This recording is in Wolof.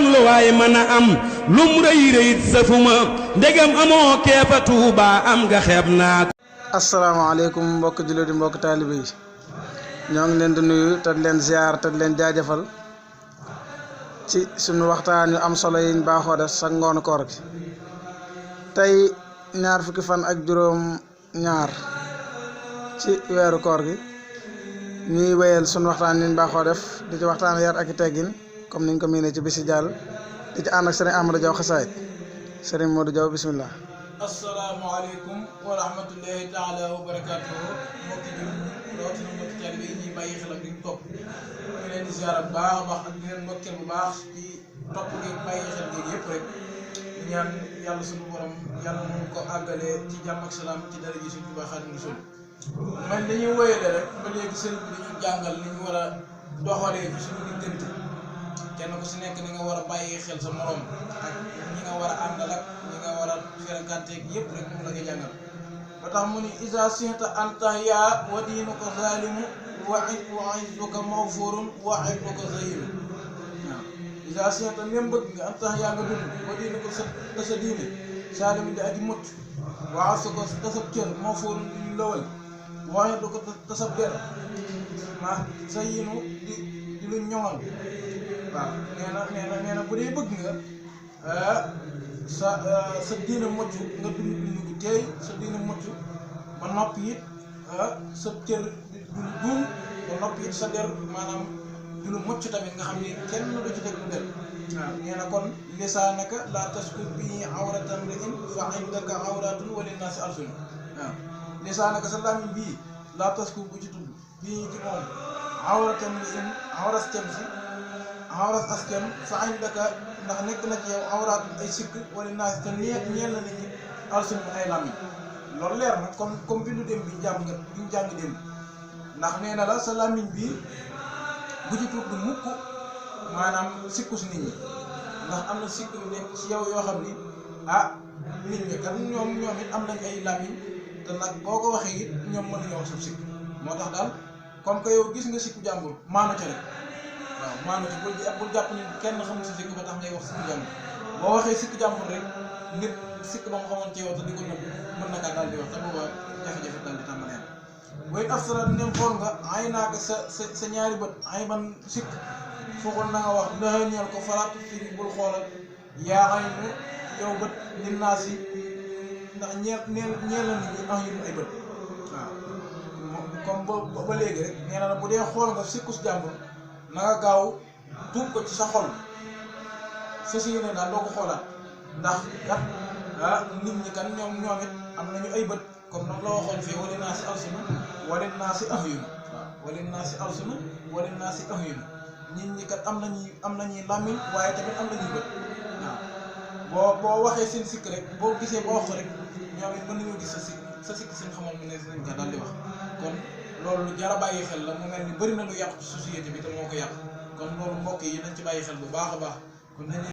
kon lu waay mën a am lum rëy rëyit safuma ndegam amoo keefa Tuuba am nga xeeb naa ko. asalaamaaleykum mbokk jullit di mbokk taalibe yi ñoo ngi leen di nuyu te leen ziar te leen jaajëfal ci suñu waxtaan yu am solo yiñ baaxoo def sa ngoonu koor gi tey ñaar fukki fan ak juróom ñaar ci weeru koor gi ñuy wéyal suñu waxtaan yiñ baaxoo def di ci waxtaan yar ak i teggin comme niñ ko miinee ci bisi jàll di ci ànd ak sëriñ Ahmadou Diaw xasaayid sëriñ Modou Diaw bismillah. asalaamaaleykum wa rahmatullahi taala wa barakaatuhu mbokki jullit ñi rawatina mbokki taalibe yi ñuy bàyyi xel ak di ñu topp ñu leen di ziar bu baax a baax ak di leen ndokkeel bu baax ci topp gi bàyyi xel gi yëpp rek di ñaan yàlla suñu borom yàlla mu ko àggalee ci jàmm ak salaam ci dara ji suñu Tuubaa Xaadimu Rasuul man dañuy wéyale rek ba léegi sëriñ bi dañuy jàngal ni ñu war a doxalee ci suñu diggante kenn ku si nekk ni nga war a bàyyi xel sa morom ak ñi nga war a àndal ak ñi nga war a ferenkanteeg yëpp rek moom la nga jàngal ba tax mu ni isa sinta anta yaa wa diinuka zalimu wa izzuka mawfurun wa izzuka zayilu waaw isa sinta nem bëgg nga anta yaa nga dund wa diinuka sa diine zalimu di aji mucc wa izzuka tasab cër mawfurun di ñu lawal wa izzuka tasab der ma zayinu di lu ñoŋal waaw nee na bu dee bëgg nga sa diine mucc nga dund gu teey sa diine mucc ba noppi it sa cër du lu buum ba noppi it sa der maanaam du lu mucc tamit nga xam ni kenn du ci teg lu der waaw nee na kon lisaanaka laa taskur bii awratan ri'in fa indaka awratun wa linnaasi alsun waaw lisaanaka sa làmmiñ bii laa taskur bu ci tudd bii ci moom awratan ri'in awras cem si awras askan fa indaka ndax nekk na ci yow awraatu ay sikk wala naas te ñeel na nit ñi alsun ay làmmiñ loolu leer na comme bindu dem bi jàng dem ndax nee na la sa làmmiñ bi bu ci tudd mukk maanaam sikku si nit ñi ndax am na sikk yu nekk ci yow yoo xam ni nit ñi kan ñoom it am nañ ay làmmiñ te nag boo ko waxee it ñoom mën nañoo wax sa sikk moo tax daal comme que yow gis nga sikku jàmbur maanu ca rek waaw maanu ci bul jàpp ni kenn xamul sa sikk ba tax ngay wax sikku jàmbur boo waxee sikku jàmbur rek nit sikk ba mu xamoon ci yow te di ko nëbb mën na kaa daal di wax te booba jafe-jafe daal di tàmbalee am booy afsara ndem xool nga ay naaka sa ñaari bët ay ban sikk foogoon na nga wax laxañeel ko falaatu firi bul xoolal yaa ay nu yow bët lim naa si ndax ñeel la nit ñi am ay bët waaw comme ba léegi rek nee na bu dee xool nga sikku si jàmbur na nga gaaw tuub ko ci sa xol fas yéene daal doo ko xoolaat ndax kat nit ñi kan ñoom it am nañu ay bët comme nag la waxoon fii wala naa si alsuna wala naa si ahyun wala naa si alsuna wala naa si ahyun nit ñi kat am nañuy làmmiñ waaye tamit am nañuy bët waaw boo waxee seen sikk rek boo gisee ba wax ko rek ñoom it mën nañoo gis sa sikk seen xamal mu ne nañ ko daal di wax kon loolu lu jar a bàyyi xel la mu mel ni bëri na lu yàqu ci société bi te moo ko yàq kon loolu mbokk yi nañ ci bàyyi xel bu baax a baax kon